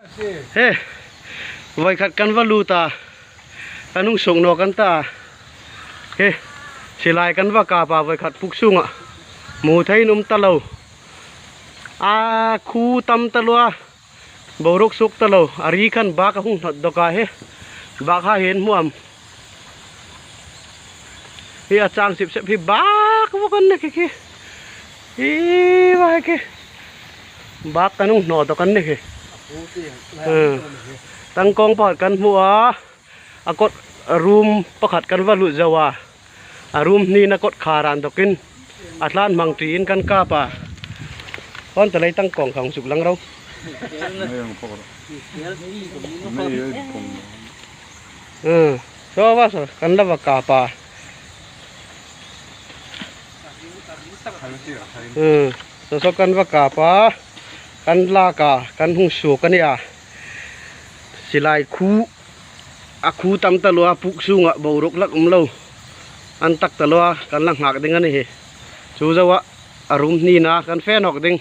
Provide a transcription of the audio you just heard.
He vawikhat kan va lut a kan hung suk nawk an ta a he silai kan va kap a vawikhat puk chhungah hmu theiin awm ta lo a khu tam ta lua boruak suk ta lo a ri khan bak a hung hnawt dawk a he bak ha hian hmuam hi a chang sip sep hi bak vawk an ni khi khi ihh vai khi bak kan hung hnawh dawk an ni khi tangkawng pakhat kan hmu a a kawt room pakhat kan va lut zo a a room hnin a kawt khar ah dawkin a tlan hmang tiin kan kap a pawn ta lei tangkawng kha ang chuk lang ro. Umm saw va saw kan la va kap a umm saw saw kan va kap a kan lak a kan hung suk a nia silai khu a khu tam ta lo a puk chhungah boruak lak awm lo an tak ta lo a kan la nghak ding a ni hi chu zo a a rum hnin a kan fan hawk ding.